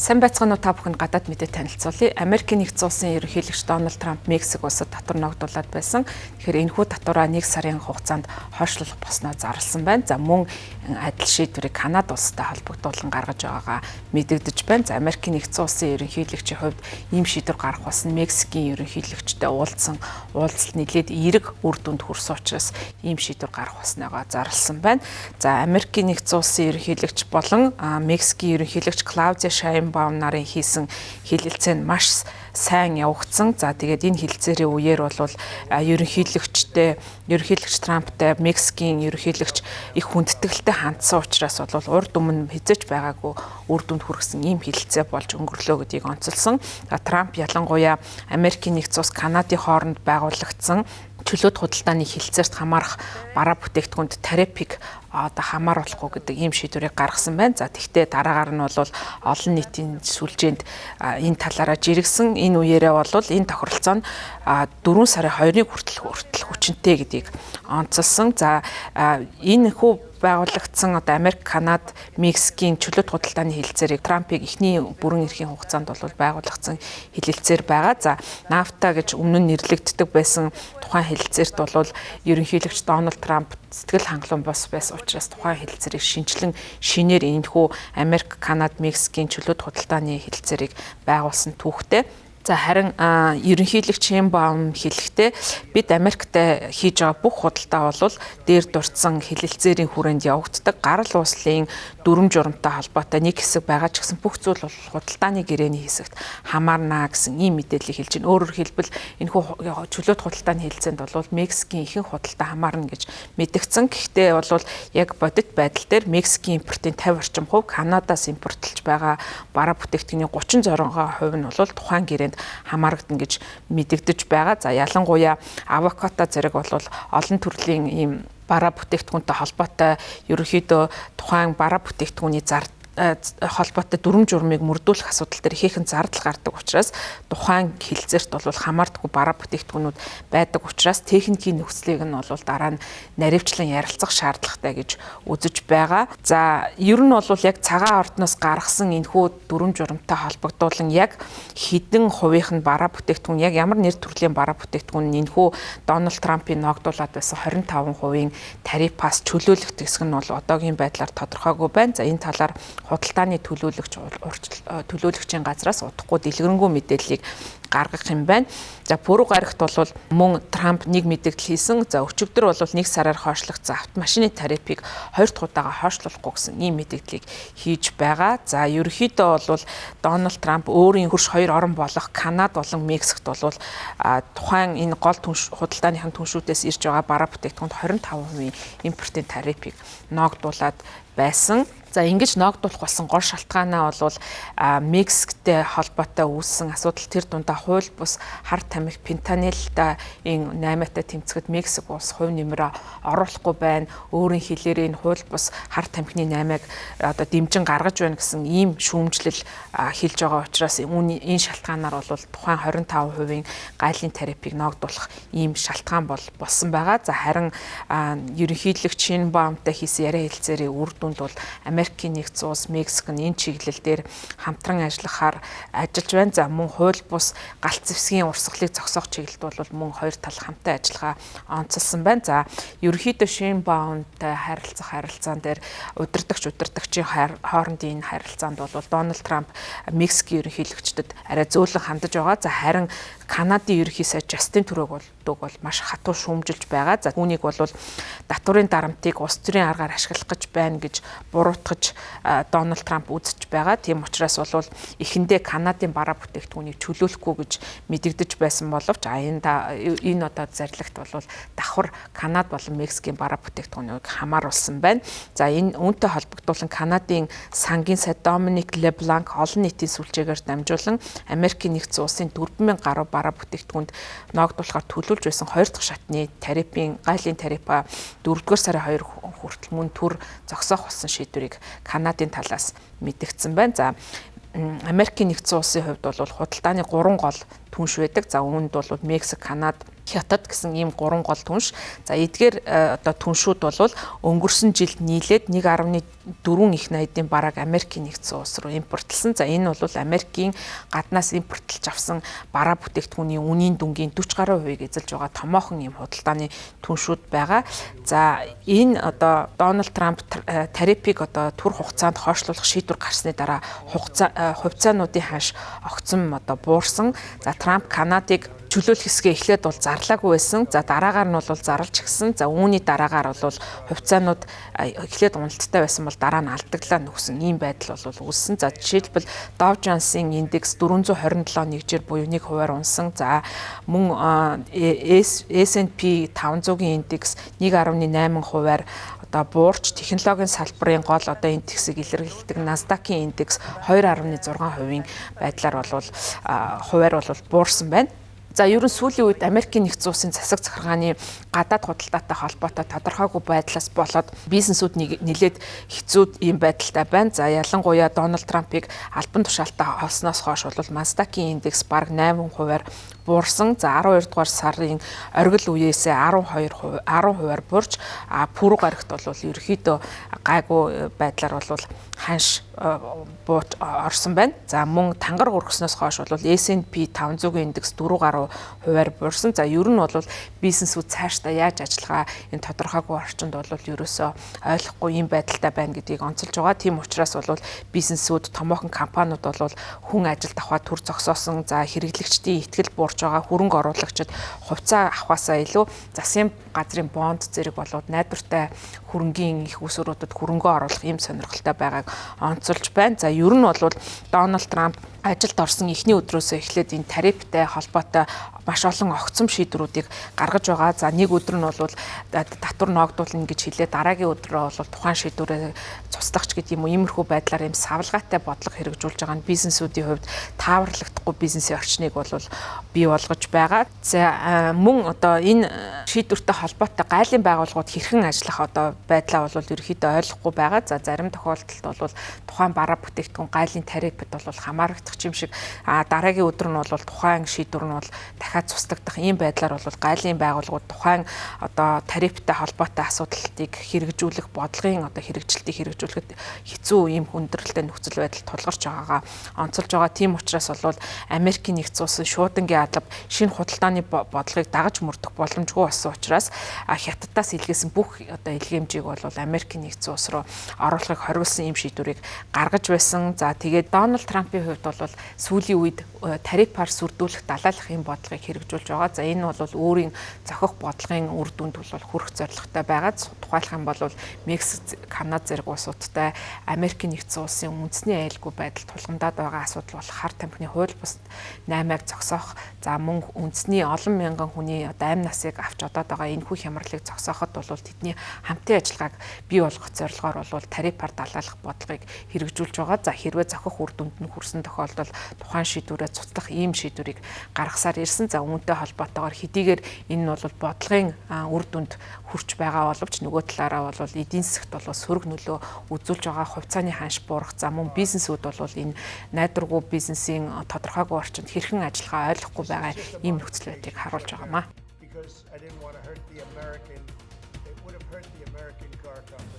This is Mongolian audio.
Сайн байцгаана уу, та бүхэнд гадаад мэдээ танилцуулъя. Америкийн нэгдсэн улсын ерөнхийлөгч Дональд Трамп Мексик улсад татвар ногдуулаад байсан. Тэгэхээр энэхүү татвараа 1 сарын хугацаанд хойшлуулах болсноо зарласан байна. За, мөн адил шийдвэрийг Канада улстай холбогдуулан гаргаж байгаагаа мэдэгдэж байна. За, Америкийн нэгдсэн улсын ерөнхийлөгчийн хувьд ийм шийдвэр гаргах болсон Мексикийн ерөнхийлөгчтэй уулзсан уулзалт нэлээд эерэг үр дүнд хүрсэн учраас ийм шийдвэр гаргах болсноогоо зарласан байна. За, Америкийн нэгдсэн улсын ерөнхийлөгч болон Мексикийн ерөнхийлөгч Клаудиа Шайнбаум нарын хийсэн хэлэлцээ нь маш сайн явагдсан. За, тэгээд энэ хэлэлцээрийн үеэр бол ерөнхийлөгч Трамптай Мексикийн ерөнхийлөгч их хүндэтгэлтэй хандсан учраас бол урд өмнө хэзээ ч байгаагүй үр дүнд хүргэсэн ийм хэлэлцээ болж өнгөрлөө гэдгийг онцолсон. За, Трамп ялангуяа Америкийн нэгдсэн улс, Канадын хооронд байгуулагдсан чөлөөт худалдааны хэлэлцээрт хамаарах бараа бүтээгдэхүүнд тарифыг одоо хамааруулахгүй гэдэг ийм шийдвэрийг гаргасан байна. За, тэгтээ дараагаар нь бол олон нийтийн сүлжээнд энэ талаараа жирэгсэн. Энэ үеэрээ бол энэ тохиролцоо нь 4 сарын 2-ны хүртэл хүчинтэй гэдгийг онцолсон. За, энэ хүү байгуулагдсан одоо Америк, Канад, Мексикийн чөлөөт худалдааны хэлэлцээрийг Трампыг эхний бүрэн эрхийн хугацаанд бол байгуулагдсан хэлэлцээр байгаа. За, NAFTA гэж өмнө нь нэрлэгддэг байсан тухайн хэлэлцээрт бол ерөнхийлөгч Дональд Трамп сэтгэл хангалуун бос байсан учраас тухайн хэлэлцээрийг шинэчлэн шинээр энэхүү Америк, Канад, Мексикийн чөлөөт худалдааны хэлэлцээрийг байгуулсан түүхтэй. За, харин ерөнхийлөгч Шейнбаум хэлэхдээ бид Америктай хийж байгаа бүх худалдаа бол дээр дурдсан хэлэлцээрийн хүрээнд явагддаг. Гарал ууслын дүрэм журамтай холбоотой нэг хэсэг байгаа ч гэсэн бүх зүйл бол худалдааны гэрээний хэсэгт хамаарна гэсэн ийм мэдээллийг хэлж байна. Өөрөөр хэлбэл, энэхүү чөлөөт худалдааны хэлэлцээнд бол Мексикийн ихэнх худалдаа хамаарна гэж мэдэгдсэн. Гэхдээ бол яг бодит байдал дээр Мексикийн импортын 50 орчим хувь, Канадаас импортлж байгаа бараа бүтээгдэхүүний 36% нь бол тухайн гэрээнд хамаарагдана гэж мэдэгдэж байгаа. За, ялангуяа авокадо зэрэг бол олон төрлийн ийм бараа бүтээгдэхүүнтэй холбоотой, ерөнхийдөө тухайн бараа бүтээгдэхүүний зар холбоотой дүрэм журмыг мөрдүүлэх асуудал дээр ихээхэн зардал гардаг учраас тухайн хэлэлцээрт бол хамаардаггүй бараа бүтээгдэхүүнүүд байдаг учраас техникийн нөхцөлийг нь бол дараа нь наривчлан ярилцах шаардлагатай гэж үзэж байгаа. За, ер нь бол яг цагаан ордноос гаргасан энэхүү дүрэм журамтай холбогдуулан яг хэдэн хувийнх нь бараа бүтээгдэхүүн, яг ямар нэр төрлийн бараа бүтээгдэхүүн нь энэхүү Дональд Трампын ногдуулаад байсан 25% тарифаас чөлөөлөх хэсэг нь бол одоогийн байдлаар тодорхойгүй байна. За, энэ талаар худалдааны төлөөлөгчийн газраас удахгүй дэлгэрэнгүй мэдээллийг гаргах юм байна. За, пүрэв гарагт бол мөн Трамп нэг мэдэгдэл хийсэн. За, өчигдөр бол 1 сараар хойшлогдсон автомашины тарифыг хоёр дахь удаага хойшлуулахгүй гэсэн ийм мэдэгдлийг хийж байгаа. За, ерөнхийдөө бол Дональд Трамп өөрийн хөрш хоёр орон болох Канад болон Мексикт бол тухайн энэ гол худалдааныхын түншүүдээс ирж байгаа бараа бүтээгдэхүүнд 25% импортын тарифыг ноогдуулаад байсан. За, ингэж ноогдуулах болсон гол шалтгаанаа бол Мексиктэй холбоотой үүссэн асуудал, тэр дундаа хууль бус хар тамхи, фентанилтай энэ 8-тай тэмцэхэд Мексик улс хувь нэмрээ оруулахгүй байна. Өөрийн хэлээр энэ хууль бус хар тамхины 8-ыг одоо дэмжин гаргаж байна гэсэн ийм шүүмжлэл хэлж байгаа учраас энэ шалтгаанаар бол тухайн 25%-ийн гайлын тарифыг ноогдуулах ийм шалтгаан бол болсон байгаа. За, харин ерөнхийлөгч Шейнбаумтай хийсэн яриа хэлцээрийн үр дүнд бол Америкийн нэгдсэн улс, Мексик нь энэ чиглэл дээр хамтран ажиллахаар ажиллаж байна. За, мөн хууль бус галт зэвсгийн урсгалыг зогсоох чиглэлд бол мөн хоёр тал хамтан ажиллагаа онцолсон байна. За, ерөнхийдөө Шейнбаумтай харилцах харилцаан дээр удирдагчийн хоорондын энэ харилцаанд бол Дональд Трамп Мексикийн ерөнхийлөгчдөд арай зөөлөн хандаж байгаа. За, харин Канадын ерөнхий сайд Жастин Трюдог бол маш хатуу шүүмжилж байгаа. За, үүнийг бол татварын дарамтыг улс төрийн аргаар ашиглах гэж байна гэж буруутгаж Дональд Трамп үзэж байгаа. Тийм учраас бол эхэндээ Канадын бараа бүтээгдэхүүнийг чөлөөлөхгүй гэж мэдэгдэж байсан боловч энэ одоо зарлагт бол давхар Канад болон Мексикийн бараа бүтээгдэхүүнийг хамааруулсан байна. За, энэ үүнтэй холбогдуулан Канадын сангийн сайд Доминик Лебланк олон нийтийн сүлжээгээр дамжуулан Америкийн нэгдсэн улсын 4000 гаруй бараа бүтээгдэхүүнд ноогдуулахаар төлөвлөж байсан хоёр дахь шатны тарифын гайлын тарифа 4-р сарын 2 хүртэл мөн төр зогсоох болсон шийдвэрийг Канадын талаас мэдэгдсэн байна. За, Америкийн нэгдсэн улсын хувьд бол худалдааны 3 гол түнш байдаг. За, үүнд бол Мексик, Канад, Хятад гэсэн ийм гурван гол түнш. За, эдгээр одоо түншүүд бол өнгөрсөн жилд нийлээд 1.4 их найдын барааг Америкийн нэгдсэн улс руу импортлсон. За, энэ бол Америкийн гаднаас импортлж авсан бараа бүтээгдэхүүний үнийн дүнгийн 40 гаруй хувийг эзэлж байгаа томоохон ийм худалдааны түншүүд байгаа. За, энэ одоо Дональд Трамп тарифыг одоо түр хугацаанд хойшлуулах шийдвэр гарсны дараа хугацаа хувьцаануудын ханш огцом одоо буурсан. За, Трамп Канадыг чөлөөлөх хэсгээ эхлээд бол зарлаагүй байсан. За, дараагаар нь бол зарлж гисэн. За, үүний дараагаар бол хувьцаанууд эхлээд уналттай байсан бол дараа нь алдаглаа нөхсөн ийм байдал бол үүссэн. За, жишээлбэл, Dow Jones-ын индекс 427 нэгжээр буюу 1%-аар унсан. За, мөн S&P 500-ийн индекс 1.8 хувиар одоо буурч, технологийн салбарын гол одоо индексийг илэрхийлдэг Nasdaq-ийн индекс 2.6%-ийн байдлаар бол хувиар бол буурсан байна. За, ер нь сүүлийн үед Америкийн нэгдсэн улсын засаг захиргааны гадаад худалдаатай холбоотой тодорхойгүй байдлаас болоод бизнесүүд нэлээд хэцүү ийм байдалтай байна. За, ялангуяа Дональд Трампыг албан тушаалтаа олсноос хойш бол Nasdaq-ийн индекс бараг 8%-аар буурсан. За, 12 дугаар сарын оргил үеэсээ 12%, 10%-аар буурч, пүрэв гарагт бол ерөөхдөө гайгүй байдлаар бол ханш бууч орсон байна. За, мөн тангар өргөснөөс хойш бол S&P 500-ийн индекс 4 гаруй хувиар буурсан. За, ер нь бол бизнесүүд цаашдаа яаж ажиллахаа энэ тодорхойгүй орчинд бол ерөөсөө ойлгохгүй ийм байдалтай байна гэдгийг онцолж байгаа. Тийм учраас бол бизнесүүд, томоохон компаниуд бол хүн ажилд авахаа түр зогсоосон. За, хэрэглэгчдийн итгэл буурч байгаа. Хөрөнгө оруулагчид хувьцаа авахаасаа илүү засгийн газрын бонд зэрэг болоод найдвартай хөрөнгийн эх үүсвэрүүдэд хөрөнгөө оруулах ийм сонирхолтой байгааг онцолж байна. За, ер нь бол Дональд Трамп ажилд орсон эхний өдрөөсөө эхлээд энэ тарифтай холбоотой маш олон огцом шийдвэрүүдийг гаргаж байгаа. За, нэг өдөр нь бол татвар ноогдуулна гэж хэлээ, дараагийн өдрөө бол тухайн шийдвэрээ цуцлах ч гэдэг юм уу, иймэрхүү байдлаар ийм савлгаатай бодлого хэрэгжүүлж байгаа нь бизнесүүдийн хувьд тааварлагдахгүй бизнесийн орчныг бол бий болгож байгаа. За, мөн одоо энэ шийдвэртэй холбоотой гайлын байгууллагууд хэрхэн ажиллах одоо байдлаа бол ерөнхийдөө ойлгохгүй байгаа. За, зарим тохиолдолд бол тухайн бараа бүтээгдэхүүн гайлын тарифд бол хамаарагдах юм шиг, дараагийн өдөр нь бол тухайн шийдвэр нь бол дахиад цуслагдах ийм байдлаар бол гайлын байгууллагууд тухайн одоо тарифтай холбоотой асуудлыг хэрэгжүүлэх бодлогын одоо хэрэгжилтийг хэрэгжүүлэхэд хэцүү ийм хүндрэлтэй нөхцөл байдал тулгарч байгаагаа онцолж байгаа. Тийм учраас бол Америкийн нэгдсэн улсын шуудангийн алба шинэ худалдааны бодлогыг дагаж мөрдөх боломжгүй болсон учраас Хятадаас илгээсэн бүх одоо илгээмжийг бол Америкийн нэгдсэн улс руу оруулахыг хориглосон ийм шийдвэрийг гаргаж байсан. За, тэгээд Дональд Трампын хувьд бол сүүлийн үед тарифаар сүрдүүлэх, далайлах ийм бодлогыг хэрэгжүүлж байгаа. За, энэ бол өөрийн зохих бодлогын үр дүнд бол хүрэх зорилготой байгаа. Тухайлах юм бол Мексик, Канада зэрэг улсуудтай Америкийн нэгдсэн улсын үндэсний аюулгүй байдал тулгамдаад байгаа асуудал болох хар тамхины хууль бус наймааг зогсоох, за мөн үндэсний олон мянган хүний одоо амь насыг авч одоод байгаа энэхүү хямралыг зогсооход бол тэдний хамтын ажиллагааг бий болгох зорилгоор бол тарифаар далайлах бодлогыг хэрэгжүүлж байгаа. За, хэрвээ зохих үр дүнд нь хүрсэн тохиолдолд тухайн шийдвэрээ цуцлах ийм шийдвэрийг гаргасаар ирсэн. За, үүнтэй холбоотойгоор хэдийгээр энэ нь бол бодлогын үр дүнд хүрч байгаа боловч нөгөө талаараа бол эдийн засагт бол сөрөг нөлөө үзүүлж байгаа, хувьцааны ханш буурах, за мөн бизнесүүд бол энэ найдваргүй бизнесийн тодорхойгүй орчинд хэрхэн ажиллахаа ойлгохгүй байгаа ийм нөхцөл байдлыг харуулж байгаа юм аа. Because I didn't want to hurt the American, it would have hurt the American car company.